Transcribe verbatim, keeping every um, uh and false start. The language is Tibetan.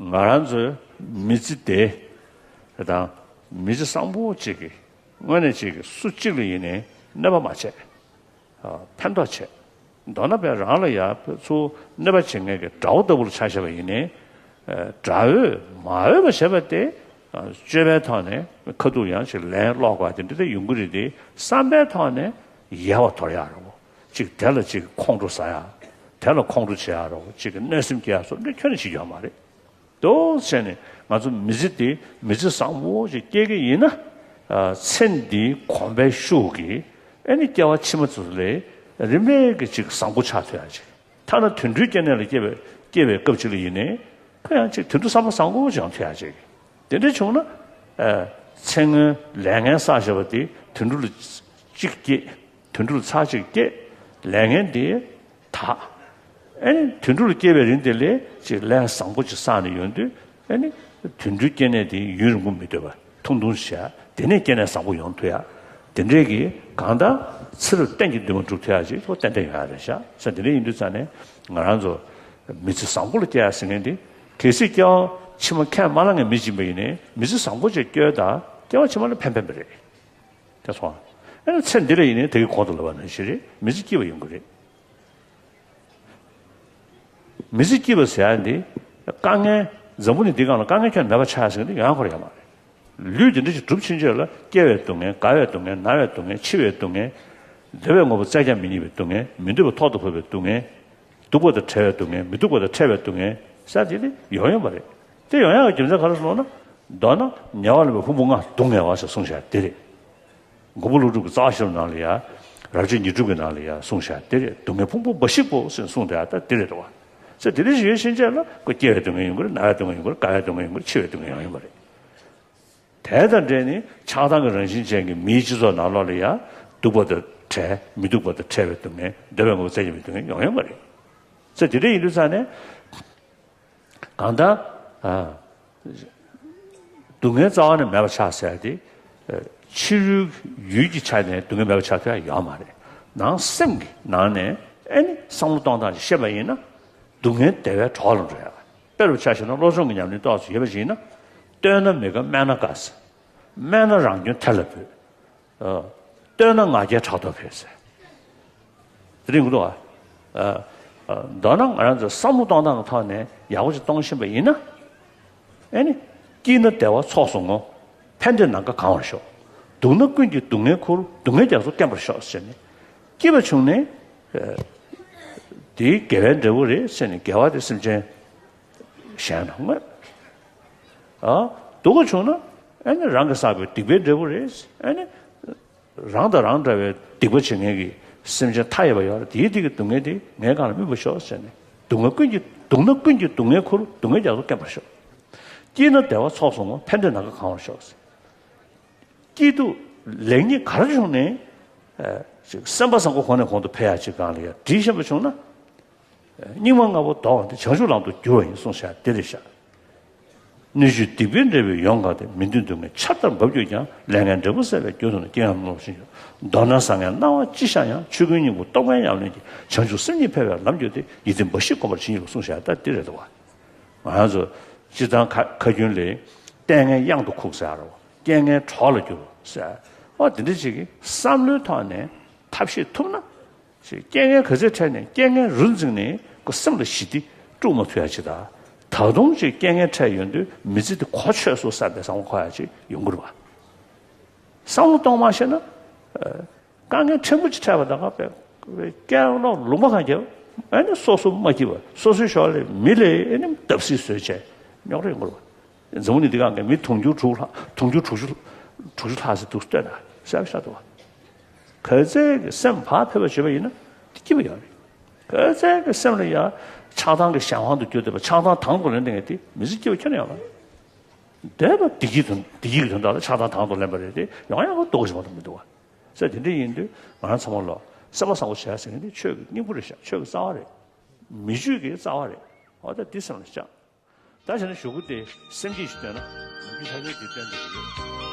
ང་རང་ཚོའི་མི་ཚེ་དེ་དང་མི་ཚེ་བཟང་པོ་གཅིག་གི་དངོས་གནས་གཅིག་གི་སུ་གཅིག་ལ་ཡིན་ནའི་གནོད་པ་མ་བྱས། ཕན་ཐོགས་བྱས། མདོར་ན་བས་རང་ལ་ཡ་ཚུར་གནོད་པ་བྱེད་མཁན་གྱི་དགྲ་བོ་ལྟ་བུ་ལ་ཆ་བཞག་པ་ཡིན་ནའི། དགྲ་བོས་མ་འོས་པ་བྱས་པ་དེ་སྤྱོད་པའི་ཐོག་ནས་ཁ་ཐུག་ཡང་ཅིག་ལན་སློག་པ་དེ་འདྲ་དེ་ཡོང་གི་རེད་དེ། བསམ་པའི་ཐོག་ནས་ཡལ་བ་དོར་ཡག་རེད་བོ། ཅིག་དེ་ལ་ཅིག་ཁོང་ཁྲོ་ཟ་ཡག་དེ་ལ་ཁོང་ཁྲོ་བྱེད་ཡག་རེད་བོ། ཅིག་གི་གནོད་སེམས་སྐྱེ་ཡག་སོགས་འདི་ཁྱོན་ནས་བྱེད་རྒྱུ་ཡོད་མ་རེད། དེ་བྱས་ནས་ང་ཚོ་མི་ཚེ་འདི་མི་ཚེ་བཟང་པོ་ཞིག་སྐྱེལ་གྱི་ཡིན་ན། ཚེ་འདིའི་གོམས་པའི་ཤུགས་ཀྱིས་ཨེ་ནི་སྐྱེ་བ་ཕྱི་མ་ཚོ་ལས་རིམ་པས་ཀྱི་ཅིག་བཟང་པོ་ཆགས་ཐུབ་ཡ་ཅིག་ཐ་ན་དུད་འགྲོའི་སྐྱེ་གནས་ལ་སྐྱེ་བའི་སྐྱེ་བའི་སྐབས་ཅིག་ལ་ཡིན་ནའི་ཁོ་ཡང་ཅིག་དུད་འགྲོ་བསམ་པ་བཟང་པོ་ཅིག་ཡོང་ཐུབ་ཡ་ཅིག་དེ་འདྲ་བྱུང་ན། ཚེ་སྔོན་ལས་ངན་བསགས་བཞག་པ་དེ་དུད་འགྲོ་ལ་གཅིག་སྐྱེས། དུད་འགྲོ་ལ་ཚར་གཅིག་སྐྱེས། ལས་ངན་དེ་དག་ཨེ་ནི་དུད་འགྲོ་ལ་སྐྱེ་བའི་རིང་དེ་ལས་ཅིག་ལས་བཟང་པོ་ཅིག་བསགས་ནས་ཡོང་དུས། ཨེ་ནི་དུད་འགྲོའི་སྐྱེ་གནས་དེ་ཡུན་རིང་པོ་མི་སྡོད་པ་ཐུང་ཐུང་བྱས། དེ་ནས་སྐྱེ་གནས་བཟང་པོ་ཡོང་ཐུབ་ཡ། དེ་འདྲས་ཀྱི་གང་ལྟར་ཚེ་རབས་གཏན་གྱི་འདུན་མ་འགྲུབ་ཐུབ་ཡ་ཅིག་ཐོག་ཏན་ཏན་ཡོང་ཡ་རེད་ཤག་ས་དེ་འདྲས་ཡིན་དུས་ཙང་ནས་ང་རང་ཚོ་མི་ཚེ་བཟང་པོ་ལ་སྐྱེལ་ཡ་ཟེར་མཁན་དེ་གལ་སྲིད་སྐྱེ་བ་ཕྱི་མ་ཁས་མ་བླངས་མཁན་མི་གཅིག་ཡིན་པ་ཡིན་ནའི་མི་ཚེ་བཟང་པོ་ཅིག་སྐྱེལ་དང་སྐྱེ་བ་ཕྱི་མ་ལ་ཕན་ཕན་པ་རེད། དེ་སོང་། ཨ་ནི་ཚེ་འདི་ལ་ཡིན་ནའི་དེ་གི་གོང་དུ་ལབ་པ་ནང་བཞིན་རེད། མི་ཚེ་སྐྱིད་པ་ཡོང་གི་རེད། མི་ཚེ་སྐྱིད་པ་ཟེར་ཡ་འདི་དཀའ་ངལ་འཛམ་བུ་གླིང་འདི་སྒང་ལ་དཀའ་ངལ་ཁྱོན་མེད་པ་ཆགས་ཟེར་མཁན་འདི་ཡོང་ཡ་ཁོ་ར་ཡོད་མ་རེད། ལུས་འདི་འདྲ་ཞིག་གྲུབ་ཕྱིན་ཆད་ལ་སྐྱེ་བའི་སྡུག་བསྔལ། རྒ་བའི་སྡུག་བསྔལ། ན་བའི་སྡུག་བསྔལ། འཆི་བའི་སྡུག་བསྔལ། འདོད་པའི་དངོས་པོ་བཙལ་ཀྱང་མི་རྙེད་པའི་སྡུག་བསྔལ། མི་འདོད་པ་ཐོག་ཏུ་བབས་པའི་སྡུག་བསྔལ། སྡུག་པ་དང་བྲལ་བའི་སྡུག་བསྔལ། མི་སྡུག་པ་དང་ཕྲལ་བའི་སྡུག་བསྔལ་ཟེར་དེ་ནི་ཡོང་ཡོང་པ་རེད། དེ་ཡོང་ཡག་གི་རྒྱུ་མཚན་ག་རེ་སོང་ན། མདོར་ན་ཉེ་བར་ལུས་པའི་ཕུང་པོ་ལྔ་སྡུག་བསྔལ་བ་ཞེས་གསུངས་བཞག་དེ་རེད། མགོན་པོ་ཀླུ་སྒྲུབ་ཀྱི་རྩ་བ་བཞི་པོ་ནང་ལ་ཡ། རབ་བྱེད་ཉི་སྒྲོན་གྱི་ནང་ལ་ཡ་གསུངས་བཞག་དེ་རེད། སྡུག་བསྔལ་ཕུང་པོ་འབའ་ཞིག་པོ་ཟེར་གསུངས་དེ་ཡ་ད་དེ་རེད་དོ། ཟེར་དེ་འདྲ་ཞིག་ཡོད་ཕྱིན་ཆད་ལ་ཁོ་སྐྱེ་བའི་སྡུག་བསྔལ་ཡོང་གི་རེད། ན་བའི་སྡུག་བསྔལ་ཡོང་གི་རེད། རྒ་བའི་སྡུག་བསྔལ་ཡོང་གི་རེད། འཆི་བའི་སྡུག་བསྔལ་ཡང་ཡོང་གི་རེད། དེ་དང་འབྲེལ་ནས་ཆགས་སྡང་གི་རང་བཞིན་ཅན་གྱི་མིའི་སྤྱི་ཚོགས་ནང་ལོགས་ལ་ཡང་སྡུག་པ་དང་བྲལ། མི་སྡུག་པ་དང་བྲལ་བའི་སྡུག་བསྔལ། འདོད་པའི་དངོས་པོ་བཙལ་བྱེད་པའི་སྡུག་བསྔལ་ཡང་ཡོང་གི་རེད། ཟེར་དེ་འདྲ་ཡིན་དུས་ཙང་ནས་གང་ལྟར། ཨ། སྡུག་བསྔལ་རྩ་བ་ནས་མེད་པ་ཆགས་ཟེར་ཏེ། ཕྱི་རོལ་ཡུལ་གྱི་ཆ་ནས་སྡུག་བསྔལ་མེད་པ་ཆགས་ཐུབ་ཡ་ཡོད་མ་རེད། ནང་སེམས་ཀྱི་ནང་ནས་ཨེ་ནི་བསམ་བློ་གཏོང་སྟངས་ཤིག་ཤེས་པ་ཡིན་ན། སྡུག་བསྔལ་བདེ་བའི་གྲོགས་ལ་འགྲོ་ཡ། དཔེ་རུ་ཆ་བཞག་ན་བློ་སྦྱོང་གི་ཉམས་ལེན་ཏོག་ཙམ་ཡོད་པ་ཞིག་ཡིན་ན། བསྟོད་ན་མི་དགའ་སྨད་ན་དགའ་ཟེར། སྨད་ན་རང་སྐྱོན་ཐེར་ལ་འབུད། ཨ། བསྟོད་ན་ང་རྒྱལ་ཕྲག་དོག་འཕེལ་ཟེར། དེ་རིང་གོ་འདུག་ཨ། ཨ། མདོར་ན་ང་རང་ཚོ་བསམ་བློ་གཏོང་སྟངས་ཀྱི་ཐོག་ནས་ཡག་པོ་ཞིག་གཏོང་ཤེས་པ་ཡིན་ན། ཨེ་ནི། སྐྱིད་ན་བདེ་བ་ཚོགས་སུ་བསྔོ། ཕན་བདེ་ནམ་མཁའ་གང་བར་ཤོག་སྡུག་ན་ཀུན་གྱི་སྡུག་བསྔལ་ཁུར། སྡུག་བསྔལ་རྒྱ་མཚོ་སྐེམ་པར་ཤོག་ཟེར་ནས། སྐྱིད་པ་བྱུང་ནས། ཨ། དེའི་དགེ་བའི་འབྲས་བུ་རེད་ཟེར་ནས་དགེ་བ་དེ་སེམས་ཅན། གཞན་ལ་བསྔོས། ཨ། སྡུག་པ་བྱུང་ན་ཨ་ནི་རང་གིས་བསགས་པའི་སྡིག་པའི་འབྲས་བུ་རེད། ཨ་ནི་རང་དང་རང་འདྲ་བའི་སྡིག་པ་བྱེད་མཁན་གྱི་སེམས་ཅན་མཐའ་ཡས་པ་ཡོད་རེད། དེའི་སྡིག་གི་སྡུག་བསྔལ་དེ་ངའི་སྒང་ལ་སྨིན་པར་ཤོག་ཟེར་ནས། སྡུག་བསྔལ་ཀུན་གྱི་སྡུག་ན་ཀུན་གྱི་སྡུག་བསྔལ་ཁུར། སྡུག་བསྔལ་རྒྱ་མཚོ་སྐེམ་པར་ཤོག་སྐྱིད་ན་བདེ་བ་ཚོགས་སུ་བསྔོ། ཕན་བདེ་ནམ་མཁའ་གང་བར་ཤོག་སྐྱིད་སྡུག་ལེགས་ཉེས་ག་རེ་བྱུང་ནའི། ཨ། ཅིག་སེམས་པ་བཟང་པོ་གོང་ནས་གོང་དུ་འཕེལ་ཡག་ཅིག་སྒང་ལ་ཡ་དྲིལ་ཤེས་པ་བྱུང་ན། སྙིགས་མ་ལྔ་པོ་ལྡོག་པ་འདི་བྱང་ཆུབ་ལམ་དུ་བསྒྱུར་བ་ཡིན་གསུངས་བཞག་འདི་རེད་ཤག་སྣོད་བཅུད་སྡིག་པའི་འབྲས་བུས་ཡོངས་གང་སྟེ། མི་མཐུན་སྡུག་བསྔལ་ཆར་ལྟར་འབབ་གྱུར་ཀྱང་། ལས་ངན་འབྲས་བུ་བསགས་པས་རྒྱུན་དུ་ནི། རྐྱེན་ངན་སྨོན་ལམ་བཞིན་ཡོད། མདོར་ན་བཟང་ངན་སྣང་བ་ཅི་ཤར་ཡང་། ཆོས་ཀུན་སྙིང་པོ་རྟོགས་པའི་ཉམས་ལེན་གྱིས། བྱང་ཆུབ་སེམས་ཉིད་འཕེལ་བའི་ལམ་བརྒྱུད་དེ། ཡིད་བརྟན་འབའ་ཞིག་བསྒོམ་པར་བྱིན་གྱིས་རློབས་གསུངས་བཞག་ད་འདི་རེད་འདུག་བ། ང་རང་ཚོ་སྤྱིར་བཏང་ཁ་ཁ་རྒྱུན་ལས་ལྟས་ངན་གཡང་དུ་ཁུག་ཟེར་ཡ་རེད་བ། རྐྱེན་ངན་གྲོགས་ལ་འགྱུར་ཟེར་ཡ། འོ་དེ་འདྲ་ཅིག་གི་བསམ་བློའི་ཐོག་ནས་ཐབས་ཤེས་ཐུབ་ན། ཅིག་རྐྱེན་ངན་ག་ཚོད་འཕྲད་ནས་རྐྱེན་ངན་རུ་འཛིངས་ནས་ཁོ་སེམས་ལ་ཞི་བདེ་དཀྲུག་མ་ཐུབ་ཡ་ཅིག་དང་། ད་དུང་ཅིག་རྐྱེན་ངན་འཕྲད་ཡོང་དུས་མི་ཚེ་འདི་གོ་ཆོད་སོང་བསམ་པའི་བསམ་བློ་འཁོར་ཡ་ཅིག་ཡོང་གི་རེད་བ། བསམ་བློ་གཏོང་མ་ཤེས་ན། ཨ། དཀའ་ངལ་ཕྲན་བུ་ཅིག་འཕྲད་པ་དང་ཁ་བའི་སྐད་ལོག་ལུང་པ་གང་རྒྱབ། ཨ་ནི་སོ་སོ་མ་སྐྱིད་པ། སོ་སོའི་ཞོར་ལས་མི་ལས་ཨ་ནི་བརྡབ་གསིག་བཟོས་བྱས་རྙོག་དྲ་ཡོང་གི་རེད་བ། འཛམ་བུ་གླིང་འདི་སྒང་གི་མི་དུང་ཕྱུར་དྲུག་ལྷག་དུང་ཕྱུར་དྲུག་ཅུ་དྲུག་ཅུ་ལྷག་ཙམ་འདུག་ལྟོས་ན་གསལ་པོ་ཤར་འདུག་བ། ག་ཚད་ཀྱི་སེམས་བག་ཕེབས་པ་བྱེད་པ་ཡིན་ན་དེ་སྐྱིད་པ་ཡོད་རེད། ག་ཚད་ཀྱི་སེམས་ལ་ཡང་ཆགས་སྡང་གི་གཞན་དབང་དུ་གྱུར་བསྡད་པ། ཆགས་སྡང་དང་དུ་ལེན་བསྡད་མཁན་དེ་མི་ཚེ་སྐྱིད་པ་ཁྱོན་ནས་ཡོད་མ་རེད། འདས་པ་བདེ་སྐྱིད་དོན་བདེ་སྐྱིད་ཀྱི་དོན་དག་ལ་ཆགས་སྡང་དང་དུ་ལེན་པ་རེད་དེ་ཡོང་ཡག་གི་ལྟོ་གོ་ཞིག་མ་གཏོགས་མི་འདུག་བ། ཟེར་དེ་འདྲ་ཡིན་དུས་ང་རང་ཚང་མ་ལོ་སེམས་པ་བཟང་པོ་བྱས་ཟེར་མཁན་དེ་ཆོས་ཀྱི་སྙིང་པོ་རེད་ཤག་ཆོས་ཀྱི་རྩ་བ་རེད། མི་ཆོས་ཀྱི་རྩ་བ་རེད། འོ་ད་འདི་སེམས་ལ་བཅངས། ད་བྱས་ན་གཞུག་གུ་དེ་སེམས་བསྐྱེད་ཞིག་བཏོན་ན་ནམ་རྒྱུན་ལྷ་ཆོས་འདི་བཏོན་དགོས་ཀྱི་ཡོད།